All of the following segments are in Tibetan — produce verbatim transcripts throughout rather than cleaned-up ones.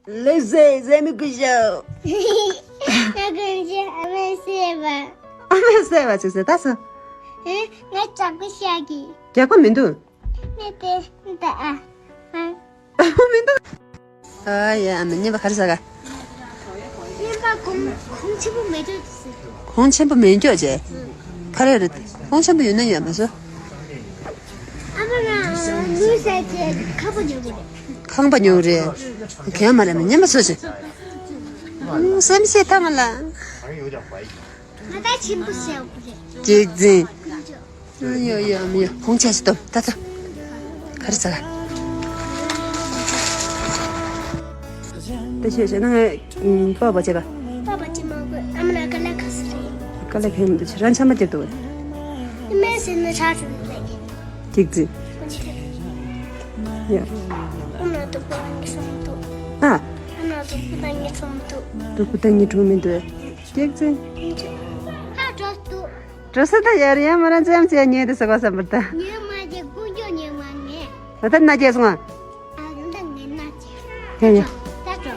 ལེ་ཟེ་ཟེ་མི་ཀུ་ཤོ། ང་ཀུན་གྱི་ཨ་མས་བསད་པ། ཨ་མས་བསད་པ་ཅིག་ཟེར་ད་སོ། ཨེ། ང་ལྕགས་པོ་ཤ་གི། རྒྱག་པ་མི་འདུག་མེད་པས་འདི་ཨ། ཨ། མི་འདུག་ཨ་ཡ་ཨ་མ་ཉན་པ་ག་རེ་ཟ་ག་ཉན་པ་གོང་གོང་ཆེན་པོ་མེད་འགྲོ་ཟེར། གོང་ཆེན་པོ་མེད་འགྲོ་ཟེར། ག་རེ་རེད། གོང་ཆེན་པོ་ཡོད་ན་ཡོད་མ་སོ། ཨ་མ་རང་ལུས་ཟ་ཅེ་ཁ་པོ་ཉོ་གི་རེད། ཁང་པ་ཉོ་གི་རེད། གན་མ་རེད་མ་ཉན་པ་སོ་ཟེར། སེམས་སེ་ཐ་མ་ལ། ང་ད་ཆེན་པོ་ཟེར་བ་རེད། ཅིག་འཛིན། ཡོ་ཡོ་མི་ཡོ་ཁོང་ཆ་ཞིག་ཏོ་ད་ཚོ། ག་རེ་ཟ། ད་ཤེས་ཤེས་ན་ངས་པ་པ་བྱེད་པ། པ་པ་ཅི་མ་དགོས་ཨ་མ་ན་ཀ་ལ་ཁ་སི་རེད། ཀ་ལ་ཁེ་མི་འདུག་ཆ་རང་ཆ་མ་བརྒྱབ་འདུག་མེ་སེ་ན་ཆ་ཆུ་རེད། ཅིག་འཛིན། ཡ། ཨ་མ་ན་དུ་པ་ནི་སོང་དུ། ཨ། ཨ་མ་ན་དུ་པ་ནི་སོང་དུ། དུ་པ་ནི་སོང་མི་འདུག་ཅིག་འཛིན། ཧ་འགྲོ་འདུག་འགྲོ་ས་ད་ཡར་ཡང་མ་རང་ཙམ་ཅིག་ཉལ་དུ་ཟ་གོ་བསམ་པར་ད། ཉལ་མ་རྒྱལ་ཀུན་སྤྱོད་ཉལ་མ་ངས། ད་ལྟ་མནའ་སྐྱེལ་སོང་ཨ། ཨ་ད་ལྟ་ངས་མནའ་སྐྱེལ། ཡ་ཡ། ད་འགྲོ།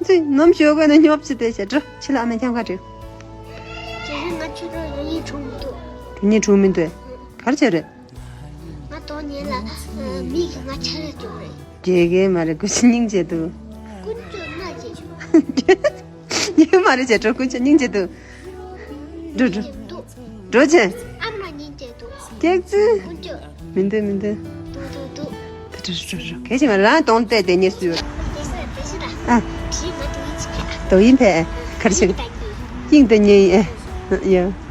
ཅི་ནམ་ཞོགས་ཀ་ནས་ཉོབ་ཅི་དེ་བྱས་འགྲོ་ཕྱི་ལ་ཨ་མའི་ཁྱང་ཁ་འགྲོ། དེ་རིང་ང་ཁྱོད་རང་རང་ཉིད་གྲོངས་མི་འདུག་གྲོངས་ཉིད་གྲོངས་མི་འདུག་ག་རེ་བྱས་རེད། ང་དོག་ཉལ་ལ་མིག་གིས་ང་ཆ་རེ་བཅུག་རེད། དགེ་རྒན་མ་རེད་ཀུན་སྙིང་རྗེ་འདུག་ཀུན་སྤྱོད་མ་བྱེད། ཡོད་མ་རེད་བྱས་འགྲོ་ཀུན་སྤྱོད་སྙིང་རྗེ་འདུག་འགྲོ་འགྲོ། འགྲོ་བྱས། ཨ་མ་སྙིང་རྗེ་འདུག་སྐྱག་རྫུན། ཀུན་སྤྱོད། མི་འདུག་མི་འདུག་འདུག་འདུག་འདུག་ད་འགྲོ་འགྲོ་འགྲོ་གལ་ཆེ་མ་རང་གདོང་གཏད་དེ་ཉེས་སུ་ཡོད། དེ་སུ་དེ་སུ་ད། ཨ། བྱིས་ང་དོག་ཡིན་ཅི་ཕེ། དོག་ཡིན་ཕེ། ག་རེ་བྱེད་ཀྱི། དབྱིངས་ལྟ་ཉེན་ཡིན་ཨེ། ཡ།